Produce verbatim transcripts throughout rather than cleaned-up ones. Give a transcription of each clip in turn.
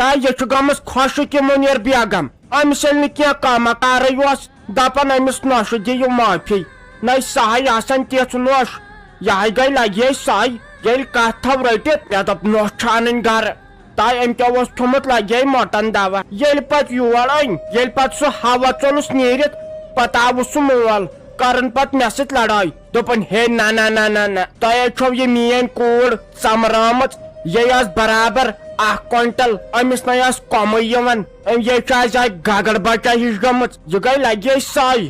تہٕ یہِ چھُ گٔمٕژ خۄشٕک یہِ مُنیر بیگم۔ أمِس ییٚلہِ نہٕ کینٛہہ کامہ کارٕے اوس، دَپان أمِس نۄشہِ دِیِو معٲفی۔ نَے سۄ ہے آسان تِژھ نۄش، یہِ ہے گٔے لگے سۄے۔ ییٚلہِ کَتھ تھٲو رٔٹِتھ، مےٚ دوٚپ نۄش چھِ اَنٕنۍ گرٕ۔ تہٕ أمۍ کیٛاہ اوس کھیوٚمُت، لگے مۄٹن دوا۔ ییٚلہِ پتہٕ یور أنۍ، ییٚلہِ پتہٕ سُہ ہوا ژوٚلُس نیٖرِتھ، پتہٕ آوُس سُہ مول، کٔرٕن پتہٕ مےٚ سۭتۍ لڑٲے۔ دوٚپُن، ہے نہ نہ نہ نہ نہ، تۄہے چھو یہِ میٲنۍ کوٗر ژمرٲمٕژ، یہِ ٲس برابر اکھ کوینٹل، أمِس نَے ٲس کۄمٕے یِوان۔ أمۍ یے چھِ آز اکھ گگر بچہ ہِش گٔمٕژ، یہِ گٔے لگے سۄے۔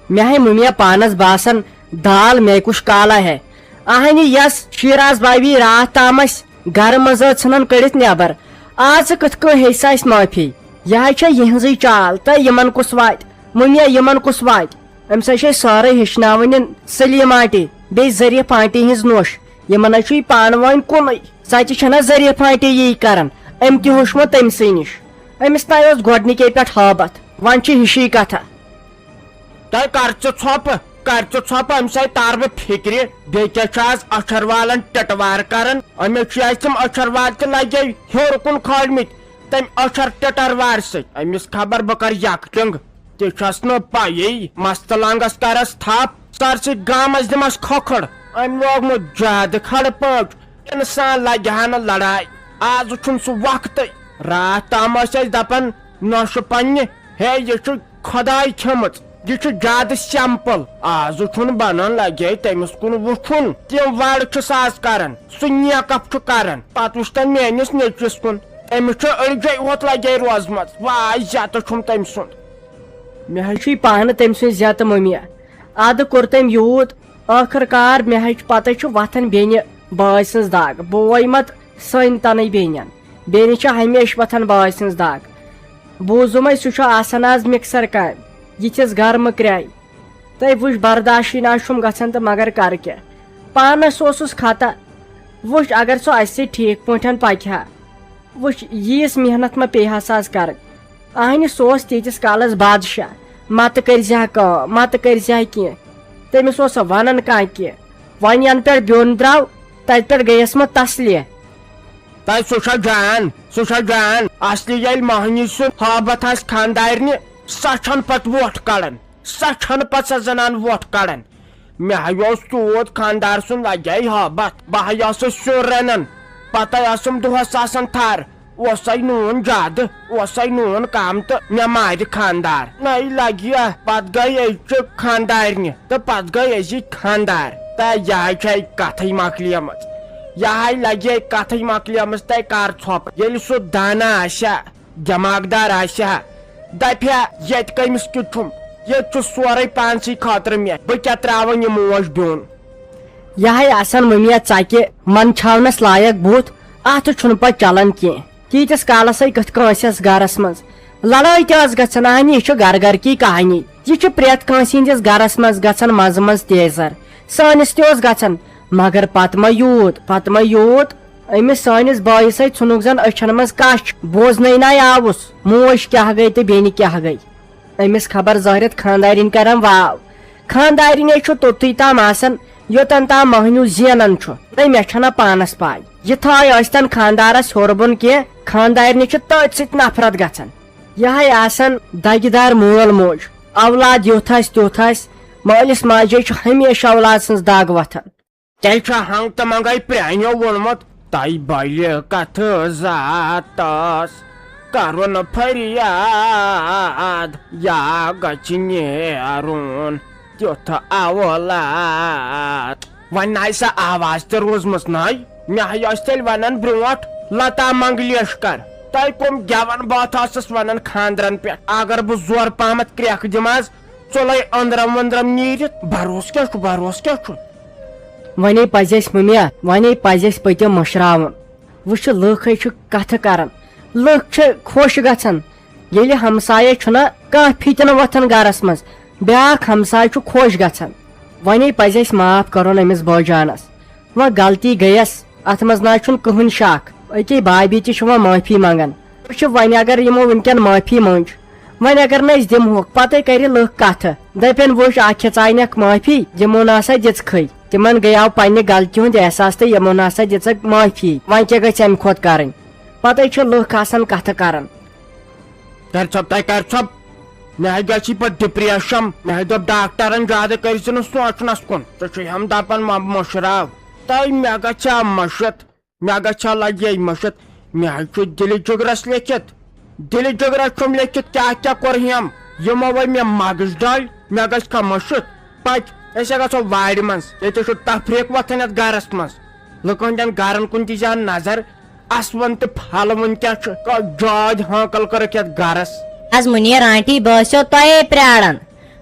مےٚ ہے مُمیا پانس باسان، دال میں کچھ کالا ہے۔ اہنہِ یس شیراز بابی راتھ تام اسہِ گرٕ منٛز ٲس ژھٕنان کٔڑِتھ نٮ۪بر، آز کِتھ کٔنۍ ہیٚیہِ سۄ اسہِ معٲفی؟ یہِ ہے چھےٚ یِہنٛزٕے چال، تہٕ یِمن کُس واتہِ؟ مُمیا، یِمن کُس واتہِ؟ أمِس ہے چھِ أسۍ سٲرٕے ہیٚچھناوٕنۍ یِن سلیٖم آنٹی بیٚیہِ ظریف آنٹی ہِنٛز نوٚش۔ یِمن ہے چھُ یہِ پانہٕ وٲنۍ کُنُے۔ ژَتہِ چھَنہ ظریف آنٹی یی کران؟ أمۍ تہِ ہیوٚچھ وۄنۍ تٔمۍ سٕے نِش۔ أمِس تام اوس گۄڈٕنِکے پٮ۪ٹھ ہٲبتھ، وۄنۍ چھِ ہِشی کتھا۔ تۄہہِ کر ژٕ ژھۄپہٕ، کر ژٕ ژھۄپہٕ، أمِس ہے تار بہٕ فِکرِ۔ بیٚیہِ کیٛاہ چھُ آز أچھر والن ٹٹوار کران؟ أمِس چھِ اَسہِ تِم أچھر وال تہِ لگے ہیوٚر کُن کھٲلمٕتۍ، تَمہِ أچھر ٹٹروارِ سۭتۍ۔ أمِس خبر بہٕ کر یکٹنگ۔ تہِ چھس نہٕ پَیی، مستہٕ لنگس کرس تھپھ، سرسٕے گامس دِمس کھۄکھٕڑ۔ أمۍ لوگمُت زیادٕ کھڑٕ پٲٹھۍ، انسان لگہِ ہا نہٕ لڑایہِ۔ آز چھُنہٕ سُہ وقتٕے۔ راتھ تام ٲسۍ أسۍ دپان، نۄشہِ پننہِ، ہے، یہِ چھُ خۄداے کھیٚمٕژ، یہِ چھُ زیادٕ سیمپل۔ آز چھُنہٕ بنان لگے تٔمِس کُن وُچھُن۔ تِم وڑ چھِ ساز کران، سُہ نیکپ چھُ کران۔ پتہٕ وُچھ تٔمۍ میٲنِس نیٚچوِس کُن، أمِس چھُ أڑجے ہوت لگے روزمٕژ۔ واے زیادٕ چھُم تٔمۍ سُنٛد۔ مےٚ حظ چھُے پانہٕ تٔمۍ سُنٛد زیتہٕ مٔمی۔ ادٕ کوٚر تٔمۍ یوٗت، ٲخٕر کار مےٚ حظ چھُ پتہ چھُ وۄتھان بیٚنہِ بٲے سٕنٛز دگ۔ بوے مت سٲنۍ تنٕے بیٚنٮ۪ن۔ بیٚنہِ چھِ ہمیشہِ وۄتھان بٲے سٕنٛز دگ۔ بوٗزُم ہے سُہ چھُ آسان آز مِکسر کامہِ، یِتھِس گرمہٕ کرٛایہِ۔ تہٕ وٕچھ، برداشٕے نہ چھُم گژھان تہٕ مگر کر کیٛاہ؟ پانس اوسُس خطا۔ وٕچھ، اگر سُہ اسہِ سۭتۍ ٹھیٖک پٲٹھۍ پکہِ ہا۔ وٕچھ، ییٖژ محنت ما پیٚیہِ ہا سا از کرٕنۍ؟ اہنہِ، سُہ اوس تیٖتِس کالس بادشاہ، متہٕ کٔرۍ زِ ہا کٲم، متہٕ کٔرۍ زِ ہا کینٛہہ۔ تٔمِس اوس سا ونان کانٛہہ کینٛہہ؟ وۄنۍ ینہٕ پٮ۪ٹھ بیوٚن درٛاو، تتہِ پٮ۪ٹھ گٔیس مہ تسلہِ۔ تۄہہِ سُہ چھا جان، سُہ چھا جان؟ اصلی ییٚلہِ مۄہنی سُنٛد ہٲبتھ آسہِ خانٛدارنہِ، سۄ چھَنہٕ پتہٕ وۄٹھ کڑان۔ سۄ چھَنہٕ پتہٕ سۄ زنان وۄٹھ کڑان۔ مےٚ ہا اوس تیوٗت خانٛدار سُنٛد لگے ہٲبتھ۔ بہٕ ہا ٲسٕس سیُن رنان، پتے ٲسٕم دۄہس آسان تھر۔ اوسے نوٗن زیادٕ، اوسے نوٗن کم تہٕ مےٚ مارِ خانٛدار۔ نَے لگہِ ہا، پتہٕ گٔے أزچہِ خانٛدارنہِ تہٕ پتہٕ گٔے أزِکۍ خانٛدار۔ تہٕ یہِ ہا چھے کتھٕے مۄکلیمٕژ۔ یہِ ہا لگے کتھٕے مۄکلیمٕژ، تہٕ کر ژھۄپہٕ۔ ییٚلہِ سُہ دانا آسہِ ہا، دٮ۪ماغدار آسہِ ہا، دپہِ ہا، ییٚتہِ کٔمِس کیُتھ چھُم؟ ییٚتہِ چھُ سورُے پانسٕے خٲطرٕ مےٚ، بہٕ کیٛاہ ترٛاوَن یہِ موج بیوٚن؟ یہِ ہے آسان مٔمیا ژکہِ من چھاونس لایق بُتھ، اتھ چھُنہٕ پتہٕ چلان کینٛہہ۔ تیٖتِس کالس ہے کِتھ کٲنٛسہِ ٲس گرس منٛز لڑٲے تہِ ٲس گژھان، اہنہِ، یہِ چھُ گرٕ گرٕ کی کہانی۔ یہِ چھُ پرٛٮ۪تھ کٲنٛسہِ ہٕنٛدِس گرس منٛز گژھان منٛزٕ منٛزٕ تیزر۔ سٲنِس تہِ اوس گژھان، مگر پتہٕ ما یوٗت، پتہٕ ما یوٗت۔ أمِس سٲنِس بٲیِس ہے ژھُنُکھ زن أچھن منٛز کچھ، بوزنَے نَے آوُس، موج کیٛاہ گٔے تہٕ بیٚنہِ کیٛاہ گٔے۔ أمِس خبر ظٲہرِتھ خانٛدارِنۍ کرن واو۔ خانٛدارِنۍ ہے چھُ توٚتُے تام آسان، یوٚتن تام مۄہنیوٗ زینان چھُ۔ ہے، مےٚ چھَنہ پانس پاے۔ یہِ تھاے ٲسۍتن خانٛدارس ہیوٚر بۄن کینٛہہ، خانٛدارِنہِ چھِ تٔتھۍ سۭتۍ نفرت گژھان۔ یہِ ہے آسان دگہِ دار مول موج۔ اولاد یُتھ آسہِ تیُتھ آسہِ، مٲلِس ماجے چھُ ہمیشہِ اولاد سٕنٛز دگ وۄتھان۔ تیٚلہِ چھا ہنگ تہٕ منگے پرٛانیو ووٚنمُت، تۄہہِ بلہِ کتھٕ ذاتس کرُن فریاد، یا گژھِ نیرُن تیُتھ اولاد۔ وۄنۍ نہ آیہِ سۄ آواز تہِ روٗزمٕژ نَے۔ مےٚ ہے ٲسۍ تیٚلہِ ونان برونٹھ لتا منگلیشکر۔ تۄہہِ کٕم گٮ۪وَن بٲتھ ٲسٕس ونان خاندرن پٮ۪ٹھ؟ اگر بہٕ زورٕ پہمتھ کرٛٮ۪کھ دِمہٕ حظ، ژوٚلے أنٛدرم ؤنٛدرم نیٖرِتھ۔ بروسہٕ کیٛاہ چھُ، بروسہٕ کیٛاہ چھُ؟ وۄنے پزِ اسہِ مُمیا، وۄنے پزِ اسہِ پٔتِم مٔشراوُن۔ وٕچھ، لُکھ ہے چھِ کتھٕ کران، لُکھ چھِ خۄش گژھان، ییٚلہِ ہمسایے چھُنہ کانٛہہ فِتنہٕ وۄتھان گرس منٛز، بیٛاکھ ہمساے چھُ خۄش گژھان۔ وۄنے پزِ اسہِ معاف کرُن أمِس بٲجانس۔ وۄنۍ غلطی گٔیس، اتھ منٛز نہ حظ چھُنہٕ کٕہٕنۍ شک۔ أکے بابی تہِ چھُ وۄنۍ معٲفی منٛگان۔ وٕچھ، وۄنۍ اگر یِمو وٕنکٮ۪ن معٲفی مٔنٛج، وۄنۍ اگر نہٕ أسۍ دِمہوکھ، پتے کرِ لُکھ کتھٕ، دپن، وٕچھ، اکھ ہیژاینکھ معٲفی، یِمو نہ سا دِژکھٕے۔ تِمن گٔیاو پننہِ غلطی ہُنٛد احساس تہٕ یِمو نہ سا دِژکھ معٲفی۔ وۄنۍ کیٛاہ گژھِ امہِ کھۄتہٕ کرٕنۍ؟ پتے چھِ لُکھ آسان کتھٕ کران۔ کر ژھۄپ تۄہہِ، کر ژھۄپ۔ مےٚ ہا گژھِ پتہٕ ڈپریشن۔ مےٚ ہا دوٚپ ڈاکٹرن، زیادٕ کٔرۍ زِ نہٕ سونٛچنس کُن۔ ژٕ چھُے ہم دپان مہ مٔشراو۔ تۄہہِ مےٚ گژھِ ہا مٔشِتھ، مےٚ گژھِ ہا لگہِ مٔشِتھ۔ مےٚ حظ چھُ دِلہِ جگرس لیکھِتھ۔ دِلہِ جگرس چھُم لیکھِتھ کیٛاہ کیٛاہ کوٚر ہیم۔ یِمو وۄنۍ مےٚ مغز ڈالۍ، مےٚ گژھِ کانٛہہ مٔشِتھ۔ پتہٕ أسۍ ہا گژھو وارِ منٛز، ییٚتہِ چھُ تفریٖق وۄتھان یتھ گرس منٛز۔ لُکن ہٕنٛدٮ۪ن گرن کُن تہِ زِ ہا نظر، اسوُن تہٕ پھل وُن کیٛاہ چھُ، کانٛہہ جاد ہانکل کٔرٕکھ یتھ گرس۔ از منیر آنٹی، بہٕ ٲسیو تۄہے پراران۔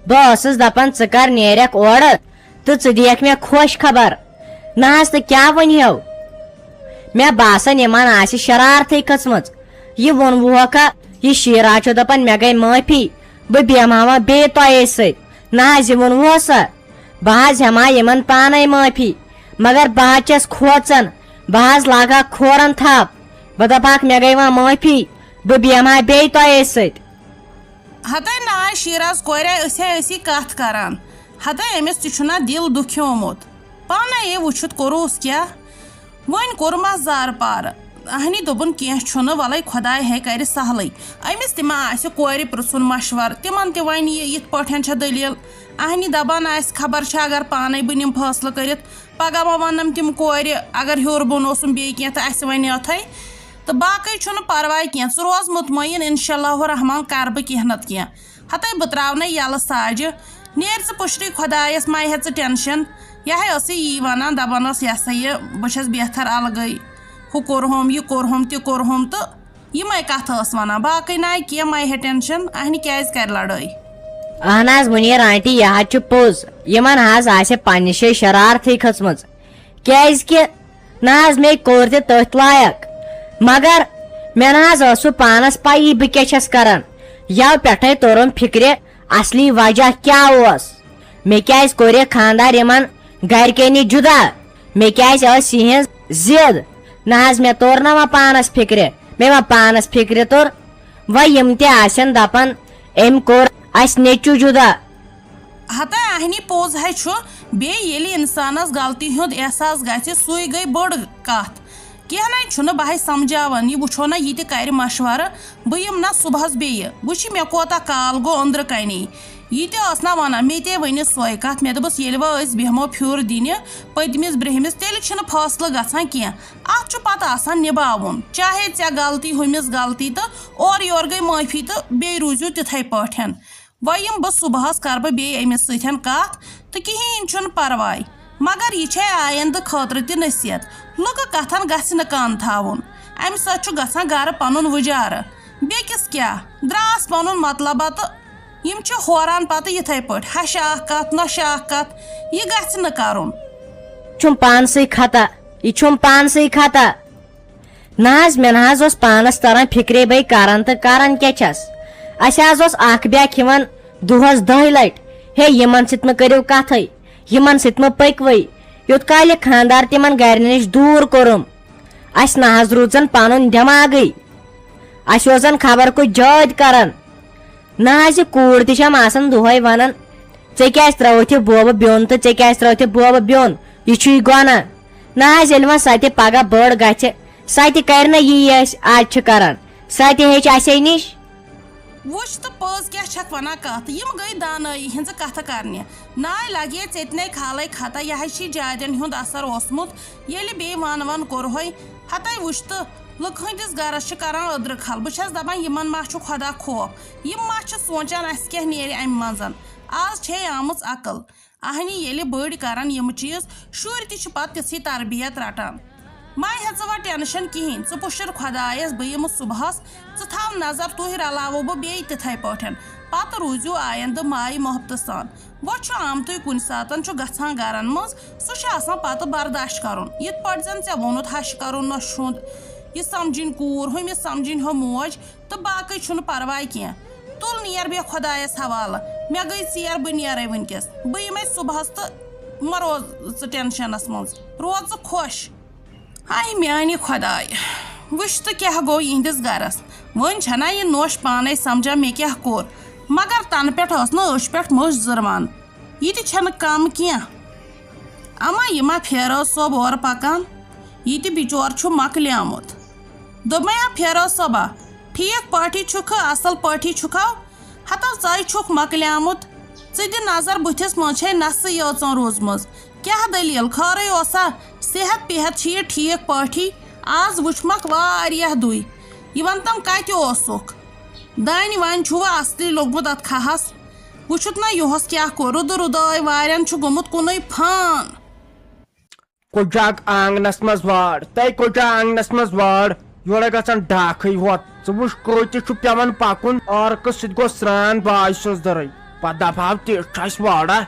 بہٕ ٲسٕس دپان ژٕ کر نیرکھ اورٕ تہٕ ژٕ دِیکھ مےٚ خۄش خبر۔ نہ حظ، تہٕ کیٛاہ ؤنِو؟ مےٚ باسان یِمن آسہِ شرارتھٕے کھٔژمٕژ۔ یہِ ووٚن وُہکھا، یہِ شیٖرا چھُ دپان مےٚ گٔے معٲفی، بہٕ بیٚہماوان بیٚیہِ تۄہے سۭتۍ۔ نہ حظ، یہِ ووٚن وُہسا، بہٕ حظ ہٮ۪مہٕ ہا یِمن پانے معٲفی، مگر بہٕ حظ چھَس کھوژان، بہٕ حظ لاگہٕ ہا کھورن تھپھ، بہٕ دپہٕ ہاکھ مےٚ گٔے وۄنۍ معٲفی، بہٕ بیٚہمہٕ ہا بیٚیہِ تۄہے سۭتۍ۔ ہتے ناے شیٖراز کورے، أسۍ ہے ٲسی کتھ کران، ہتے أمِس تہِ چھُنہ دِل دُکھیومُت، پانے یہِ وٕچھِتھ کوٚروس کیٛاہ؟ وۄنۍ کوٚرمس زارٕ پارٕ۔ اہنی دوٚپُن، کینٛہہ چھُنہٕ، وَلَے خۄداے ہے کَرِ سہلٕے۔ أمِس تہِ ما آسہِ کورِ پرٛژھُن مشوَرٕ، تِمَن تہِ وَنہِ یہِ یِتھ پٲٹھۍ چھےٚ دٔلیٖل۔ اہنی دَپان آسہِ، خبر چھےٚ اگر پانَے بہٕ نِمہٕ فٲصلہٕ کٔرِتھ، پَگاہ ما وَنَم تِم کورِ، اگر ہیوٚر بۄن اوسُم بیٚیہِ کینٛہہ تہٕ اَسہِ وَنہِ یَتھَے۔ تہٕ باقٕے چھُنہٕ پَرواے کینٛہہ، ژٕ روز مطمئن، اِنشاء اللہ الرحمن کَرٕ بہٕ کینٛہہ نَتہٕ کینٛہہ۔ ہتے بہٕ تراونَے یَلہٕ ساجہِ۔ نیر ژٕ پُشرٕے خۄدایَس، مَے ہےٚ ژٕ ٹٮ۪نشَن۔ یہِ ہے ٲسٕے یی وَنان، دَپان ٲس، یہِ ہسا یہِ، بہٕ چھَس بہتر الگٕے۔ ہُہ کوٚرہوم، یہِ کوٚرہوم، تہِ کوٚرہوم تہٕ یِمَے کَتھٕ ٲس وَنان۔ باقٕے نَے کینٛہہ، مَے ہے ٹٮ۪نشَن، اَہنہِ کیٛازِ کَرِ لڑٲے؟ اہن حظ، منیر آنٹی، یہِ حظ چھُ پوٚز۔ یِمَن حظ آسہِ پننہِ جایہِ شرارتھٕے کھٔژمٕژ۔ کیٛازِ کہِ نہ حظ، مےٚ کوٚر تہِ تٔتھۍ لایق، مگر مےٚ نہ حظ ٲس سُہ پانس پَیی بہٕ کیٛاہ چھَس کران۔ یَوٕ پٮ۪ٹھَے توٚرُم فِکرِ اصلی وجہ کیٛاہ اوس۔ مےٚ کیٛازِ کوٚر یہِ خانٛدار یِمن گرِکٮ۪ن نِش جُدا؟ مےٚ کیٛازِ ٲس یِہٕنٛز ضِد؟ نہ حظ، مےٚ توٚر نہ وۄنۍ پانس فِکرِ۔ مےٚ وۄنۍ پانس فِکرِ توٚر، وۄنۍ یِم تہِ آسن دپان، أمۍ کوٚر اَسہِ نیٚچوٗ جُدا۔ ہتا اہنی پوٚز ہے چھُ، بیٚیہِ ییٚلہِ اِنسانَس غلطی ہُنٛد احساس گژھِ، سُے گٔے بٔڑ کَتھ۔ کینٛہہ نَے چھُنہٕ، بہٕ ہے سَمجھاوَن، یہِ وٕچھو نہ یہِ تہِ کَرِ مَشوَرٕ، بہٕ یِمہٕ نہ صُبحَس بیٚیہِ، وٕچھِ مےٚ کوتاہ کال گوٚو أنٛدرٕ کَنے۔ یہِ تہِ ٲس نہ وَنان، مےٚ تے ؤنِتھ سۄے کَتھ، مےٚ دوٚپُس، ییٚلہِ وۄنۍ أسۍ بیٚہمو پھیُر دِنہِ پٔتمِس برٛہمِس، تیٚلہِ چھِنہٕ فٲصلہٕ گژھان کینٛہہ، اَتھ چھُ پَتہٕ آسان نِباوُن، چاہے ژےٚ غلطی ہُمِس غلطی تہٕ اورٕ یورٕ گٔے معٲفی تہٕ بیٚیہِ روٗزِو تِتھَے پٲٹھۍ۔ وۄنۍ یِمہٕ بہٕ صُبحَس، کَرٕ بہٕ بیٚیہِ أمِس سۭتۍ کَتھ تہٕ کِہیٖنۍ چھُنہٕ پَرواے۔ مگر یہِ چھے آیندٕ خٲطرٕ تہِ نصیحت، لُکہٕ کَتھَن گژھِ نہٕ کَن تھاوُن، اَمہِ سۭتۍ چھُ گژھان گَرٕ پَنُن وُجارٕ۔ بیٚکِس کیٛاہ، درٛاس پَنُن مطلبہ تہٕ یِم چھِ ہوران پَتہٕ یِتھَے پٲٹھۍ، ہَشہِ اَکھ کَتھ، نۄشہِ اَکھ کَتھ، یہِ گژھِ نہٕ کَرُن۔ چھُم پانسٕے خطا، یہِ چھُم پانسٕے خطا۔ نہ حظ، مےٚ نہ حظ اوس پانس تران فکرے بہٕ کران تہٕ کران کیٛاہ چھس۔ اسہِ حظ اوس اکھ بیاکھ یِوان دۄہس دہہِ لٹہِ، ہے یِمن سۭتۍ مہ کٔرِو کتھے، یِمن سۭتۍ مہ پٔکوٕے، یوٚت کالہِ خانٛدار تِمن گرِ نِش دوٗر کوٚرُم۔ اسہِ نہ حظ روٗد زن پنُن دٮ۪ماغٕے، اسہِ اوس زن خبر کُس جٲدۍ کران۔ نہ حظ، یہِ کوٗر تہِ چھم آسان دۄہے ونان، "ژےٚ کیٛازِ ترٲوتھ یہِ بوبہٕ بیوٚن تہٕ ژےٚ کیٛازِ ترٲوتھ یہِ بوبہٕ بیوٚن؟ یہِ چھُے گۄناہ۔" نہ حظ، ییٚلہِ وۄنۍ سۄ تہِ پگاہ بٔڑ گژھِ، سۄ تہِ کرِ نہ یی أسۍ آز چھِ کران، سۄ تہِ ہیٚچھِ اسے نِش۔ وٕچھ تہٕ پٔز کیٛاہ چھکھ ونان کتھ، یِم گٔے دانٲیی ہٕنٛزٕ کتھٕ کرنہِ۔ ناے لگے ژیٚتنے کھالے خطا، یہِ ہا چھِ جادٮ۪ن ہُنٛد اثر اوسمُت، ییٚلہِ بیٚیہِ ون ون کوٚرہوے۔ ہتے وٕچھ تہٕ، لُکہٕ ہٕنٛدِس گرس چھِ کران أدرٕ کھل۔ بہٕ چھس دپان، یِمن ما چھُ خۄدا خوف؟ یِم ما چھِ سونٛچان، اسہِ کیٛاہ نیرِ امہِ منٛز؟ آز چھے آمٕژ عقل۔ اہنی ییٚلہِ بٔڑۍ کرن یِم چیٖز، شُرۍ تہِ چھِ پتہٕ تِژھٕے تربیت رٹان۔ مہ ہےٚ ژٕ وۄنۍ ٹینشن کِہیٖنۍ، ژٕ پُشر خۄدایس، بہٕ یِمہٕ صُبحس، ژٕ تھاو نظر، تُہۍ رلاوو بہٕ بیٚیہِ تِتھے پٲٹھۍ۔ پتہٕ روٗزِو آیندٕ مایہِ محبتہٕ سان۔ وۄنۍ چھُ آمتُے، کُنہِ ساتن چھُ گژھان گرن منٛز، سُہ چھُ آسان پتہٕ برداش کرُن۔ یِتھ پٲٹھۍ زن ژےٚ ووٚنُتھ، ہشہِ کرُن نۄشہِ ہُنٛد، یہِ سمجھِنۍ کوٗر، ہُمِس سمجھِنۍ ہۄ موج، تہٕ باقٕے چھُنہٕ پرواے کینٛہہ۔ تُل نیر بیٚہہ خۄدایس حوالہٕ۔ مےٚ گٔے ژیر، بہٕ نیرے وٕنکیٚس۔ بہٕ یِمے صُبحس تہٕ مہ روز ژٕ ٹینشنس منٛز۔ روز ژٕ خۄش۔ ہاے میانہِ خۄدایہِ، وٕچھ تہٕ کیٛاہ گوٚو یِہنٛدِس گرس۔ وۄنۍ چھنا یہِ نوش پانے سمجھان مےٚ کیٛاہ کوٚر، مگر تنہٕ پٮ۪ٹھ ٲس نہٕ أچھ پٮ۪ٹھ مٔچھ زٕروان۔ یہِ تہِ چھنہٕ کم کینٛہہ۔ اما یہِ ما پھیرٲو صٲب اورٕ پکان؟ یہِ تہِ بچور چھُ مۄکلیومُت۔ دوٚپمَے ہا فیروز صٲبا، ٹھیٖک پٲٹھی چھُکھٕ، اَصٕل پٲٹھی چھُکھو؟ ہَتو ژَے چھُکھ مۄکلیٛومُت۔ ژٕ دِ نظر بٕتھِس، منٛز چھے نَسٕے یٲژَن روٗزمٕژ۔ کیٛاہ دٔلیٖل، خٲرٕے اوسا؟ صحت پِحت چھِ یہِ ٹھیٖک پٲٹھی؟ آز وٕچھمَکھ واریاہ دُے۔ یہِ وَن تَم کَتہِ اوسُکھ؟ دانہِ وانہِ چھُ وۄنۍ اَصلی لوٚگمُت اَتھ کھَہَس۔ وٕچھُتھ نہ یُہُس کیٛاہ کوٚر، رُدٕ رُدٲے وارٮ۪ن چھُ گوٚمُت کُنُے پھان۔ کُجاک آنگنس منٛز وٲر، تَے کُجا آنگنس منٛز وٲر، یورے گژھان ڈاکھٕے ہوت۔ ژٕ وٕچھ کۭتِس چھُ پٮ۪وان پکُن، عٲرقہٕ سۭتۍ گوٚو سرٛان باے سٕنٛز دٔرٕے۔ پتہٕ دپہٕ ہاو تہِ چھُ اَسہِ وٲرا،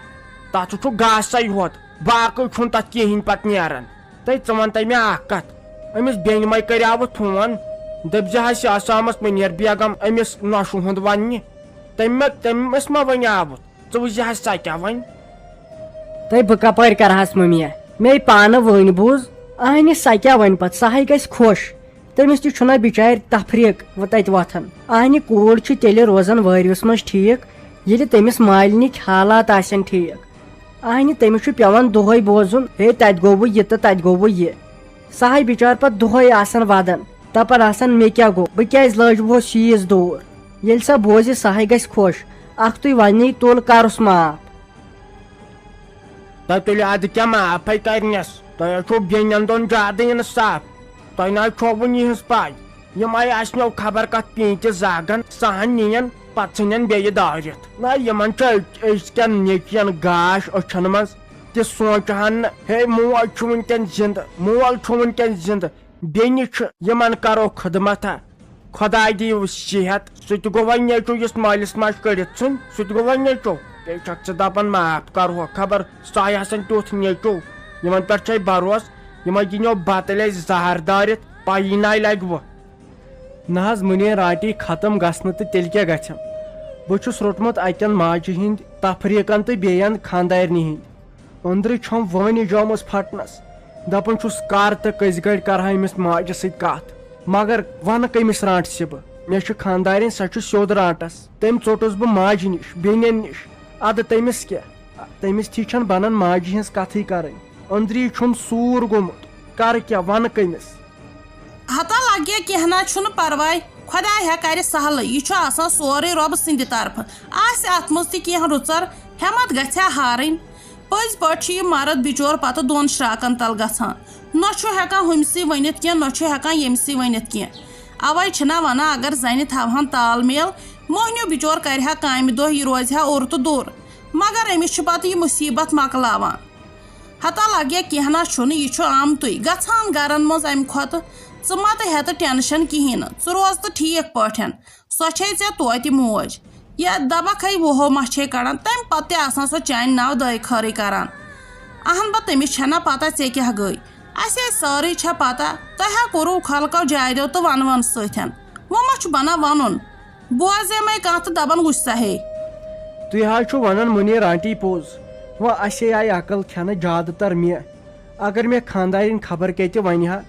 تتھ چھُ گاسَے ہوت، باقٕے چھُنہٕ تتھ کِہیٖنۍ پتہٕ نیران۔ تَے ژٕ وَن تَے مےٚ اکھ کتھ، أمِس بیٚنہِ مَے کریاوُتھ فون، دٔپۍ زِ ہا سیاسامس مُنیر بیگم أمِس نۄشہِ ہُنٛد وننہِ، تٔمۍ مہ، تٔمِس مہ ونیاوُتھ۔ ژٕ وٕچھ زِ حظ سۄ کیٛاہ وَنہِ۔ تہٕ بہٕ کپٲرۍ کرٕ ہس مٔمی؟ مے پانہٕ وٕنۍ بوٗز۔ اہنہِ سۄ کیٛاہ وَنہِ پتہٕ؟ سۄ ہے گژھِ خۄش۔ تٔمِس تہِ چھُنہ بِچارِ تفریٖق وۄنۍ تَتہِ وۄتھان۔ اہنہِ کوٗر چھِ تیٚلہِ روزان وٲرۍوِس منٛز ٹھیٖک، ییٚلہِ تٔمِس مالِنِکۍ حالات آسن ٹھیٖک۔ اہنہِ تٔمِس چھُ پٮ۪وان دۄہَے بوزُن، ہے تَتہِ گوٚو وۄنۍ یہِ تہٕ تَتہِ گوٚو وۄنۍ یہِ۔ سۄ ہے بِچار پتہٕ دۄہَے آسان وَدان، دَپان آسان، مےٚ کیٛاہ گوٚو؟ بہٕ کیٛازِ لٲجوُس ییٖژ دوٗر؟ ییٚلہِ سۄ بوزِ، سۄ ہے گژھِ خۄش۔ اکھتُے وَنی تُل کرُس معاف۔ تۄہہِ تُلہِ اَدٕ کیٛاہ معافے کرنَس؟ تۄہہِ حظ چھُو بیٚنٮ۪ن دۄن زیادٕ اِنصاف۔ تۄہہِ نہ حظ چھو وُنہِ یِہٕنٛز پَے۔ یِم آیہِ اَسہِ نو خبر کَتھ پیٖنتہِ زاگن، سۄ ہن نِین، پتہٕ ژھٕنن بیٚیہِ دٲرِتھ۔ نہ، یِمن چھُ أز-، أزکٮ۪ن نیٚچوٮ۪ن گاش أچھن منٛز تہِ سونٛچہٕ ہن نہٕ، ہے، موج چھُ وُنکٮ۪ن زِندٕ، مول چھُ وُنکٮ۪ن زِندٕ، بیٚنہِ چھِ، یِمن کرو خدمت ہا۔ خۄداے دِیِو صحت۔ سُہ تہِ گوٚو وۄنۍ نیٚچو، یُس مٲلِس ماجہِ کٔڑِتھ ژھٕنۍ، سُہ تہِ گوٚو وۄنۍ نیٚچو۔ بیٚیہِ چھکھ ژٕ دپان معاف کرہوکھ، خبر سۄے آسن تیُتھ نیٚچو، یِمن پٮ۪ٹھ چھے بھروسہٕ، یِمے دِنیو بتہٕ لے زہر دٲرِتھ، پَیی ناے لگہِ وۄنۍ۔ نہ حظ، مُنیر آنٹی ختم گژھنہٕ تہٕ تیٚلہِ کیٛاہ گژھن؟ بہٕ چھُس روٚٹمُت اَتٮ۪ن ماجہِ ہِنٛدۍ تفریٖقن تہٕ بیٚین خانٛدارنہِ ہِنٛدۍ۔ أنٛدرٕ چھَم وٲنِج آمٕژ پھٹنس۔ دپان چھُس، کر تہٕ کٔژِ گرِ کرٕ ہا أمِس ماجہِ سۭتۍ کتھ؟ مگر ونہٕ کٔمِس رانٹسہِ بہٕ؟ مےٚ چھِ خانٛدارِنۍ، سۄ چھِ سیوٚد رانٹس۔ تٔمۍ ژوٚٹُس بہٕ ماجہِ نِش، بیٚنٮ۪ن نِش۔ ادٕ تٔمِس کیٛاہ؟ تٔمِس تھی چھَنہٕ بنان ماجہِ ہٕنٛز کتھٕے کرٕنۍ۔ أنٛدری چھُم سوٗر گوٚمُت۔ کرٕ کیٛاہ، ونہٕ کٔمِس؟ ہتا لگہِ کینٛہہ نہ چھُنہٕ پرواے، خۄداے ہا کرِ سہلٕے، یہِ چھُ آسان سورُے رۄبہٕ سٕنٛدِ طرفہٕ۔ آسہِ اتھ منٛز تہِ کینٛہہ رُژر، ہٮ۪متھ گژھِ ہا ہارٕنۍ۔ پٔزۍ پٲٹھۍ چھُ یہِ مرد بِچور پتہٕ دۄن شراکن تل گژھان، نہ چھُ ہٮ۪کان ہُمسٕے ؤنِتھ کینٛہہ، نہ چھُ ہٮ۪کان ییٚمسٕے ؤنِتھ کینٛہہ۔ اوے چھِنہ ونان، اگر زنہِ تھاوہن تال میل، موہنیو بِچور کرِ ہا کامہِ دۄہ، یہِ روزِ ہا اوٚر تہٕ دوٚر۔ مگر أمِس چھُ پتہٕ یہِ مُصیبت مۄکلاوان۔ ہتا لگیا کینٛہہ نہ چھُنہٕ، یہِ چھُ آمتُے۔ گژھان گرن منٛز امہِ کھۄتہٕ۔ ژٕ مہ تہٕ ہیٚتہٕ ٹینشن کِہیٖنۍ نہٕ، ژٕ روز تہٕ ٹھیٖک پٲٹھۍ۔ سۄ چھے ژےٚ توتہِ موج۔ یا دبکھ ہے وُہو ما چھے کڑان، تمہِ پتہٕ تہِ آسان سۄ چانہِ ناو دٲے خٲرٕے کران۔ اہن با، تٔمِس چھےٚ نہ پتہ ژےٚ کیٛاہ گٔے۔ اسے سٲرٕے چھےٚ پتہ، تۄہہِ ہا کوٚروٕ خلقو جاریو تہٕ ونوَن سۭتۍ۔ وۄنۍ ما چھُ بنان ونُن؟ بوزے مے کانٛہہ تہٕ دپان وُچھ سا ہے۔ تُہۍ حظ چھِو ونان مُنیر آنٹی پوٚز۔ وۄنۍ اسے آیہِ عقل کھٮ۪نہٕ زیادٕ تر مےٚ۔ اگر مےٚ خانٛدارِنۍ خبر کتہِ ونہِ ہا،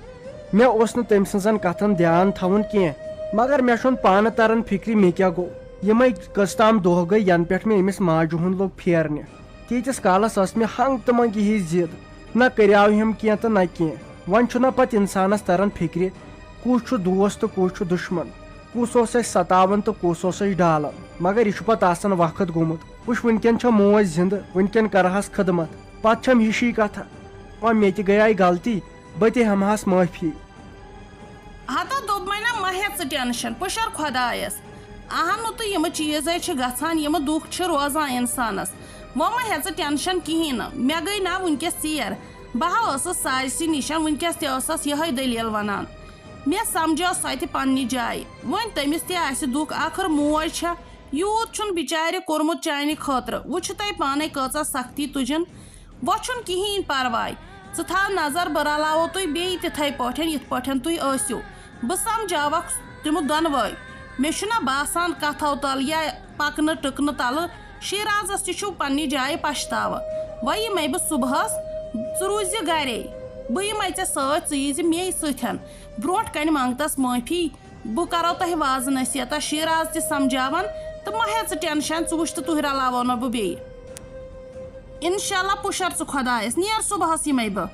مےٚ اوس نہٕ تٔمۍ سٕنٛزن کتھن دیان تھاوُن کینٛہہ۔ مگر مےٚ چھُنہٕ پانہٕ تران فکرِ مےٚ کیٛاہ گوٚو۔ یِمے کٔژ تام دۄہ گٔے، ینہٕ پٮ۪ٹھ مےٚ أمِس ماجہِ ہُنٛد لوٚگ پھیرنہِ۔ تیٖتِس کالس ٲس مےٚ ہنٛگ تہٕ منٛگہِ ہِش ضد، نہ کریاو ہم کینٛہہ تہٕ نہ کینٛہہ۔ وۄنۍ چھُنہ پتہٕ انسانس تران فکرِ، کُس چھُ دوست تہٕ کُس چھُ دُشمن، کُس اوس اسہِ ستاوان تہٕ کُس اوس اسہِ ڈالان۔ مگر یہِ چھُ پتہٕ آسان وقت گوٚمُت۔ وٕچھ، وٕنکٮ۪ن چھےٚ موج زندٕ، وٕنکٮ۪ن کرہس خدمت، پتہٕ چھم ہِشی کتھا۔ وۄنۍ مےٚ تہِ گٔیے غلطی، بہٕ تہِ ہٮ۪مہس معٲفی۔ ہتا دوٚپمَے نہ، مہ ہےٚ ژٕ ٹینشن، پُشر خۄدایس۔ اہنُو، تہٕ یِمہٕ چیٖز ہے چھِ گژھان، یِمہٕ دُکھ چھِ روزان انسانس۔ وۄنۍ مہ ہےٚ ژٕ ٹینشن کِہیٖنۍ نہٕ، مےٚ گٔے نہ وٕنکیٚس ژیر۔ بہٕ ہا ٲسٕس سارسی نِشن، وٕنکیٚس تہِ ٲسس یِہے دٔلیٖل ونان۔ مےٚ سمجھٲو سۄ تہِ پننہِ جایہِ۔ وۄنۍ تٔمِس تہِ آسہِ دُکھ، ٲخٕر موج چھےٚ۔ یوٗت چھُن بِچارِ کوٚرمُت چانہِ خٲطرٕ۔ وۄنۍ چھُ تۄہہِ پانَے کۭژاہ سختی تُجِن۔ وۄنۍ چھُنہٕ کِہیٖنۍ پرواے۔ ژٕ تھاو نظر، بہٕ رلاوو تُہۍ بیٚیہِ تِتھَے پٲٹھۍ، یِتھ پٲٹھۍ تُہۍ ٲسِو۔ بہٕ سمجھاوکھ تِمہٕ دۄنوَے۔ مےٚ چھُنہ باسان کتھو تل یا پکنہٕ ٹٕکنہٕ تلہٕ شیرازس تہِ چھُ پننہِ جایہِ پشتاوٕ۔ وۄنۍ یِمے بہٕ صُبحس، ژٕ روٗزِ گرے۔ بہٕ یِمے ژےٚ سۭتۍ، ژٕ ییٖزِ مے سۭتۍ۔ برونٛٹھ کنہِ منٛگتس معٲفی۔ بہٕ کرو تۄہہِ وازٕ نصیحتہ، شیراز تہِ سمجھاوان تہٕ مہ ہےٚ ژٕ ٹینشن، ژٕ وٕچھ تہٕ تُہۍ رلاوو نہٕ بہٕ بیٚیہِ۔ انشاءاللہ پُشر ژٕ خۄدایس، نیر صُبحس یِمے بہٕ۔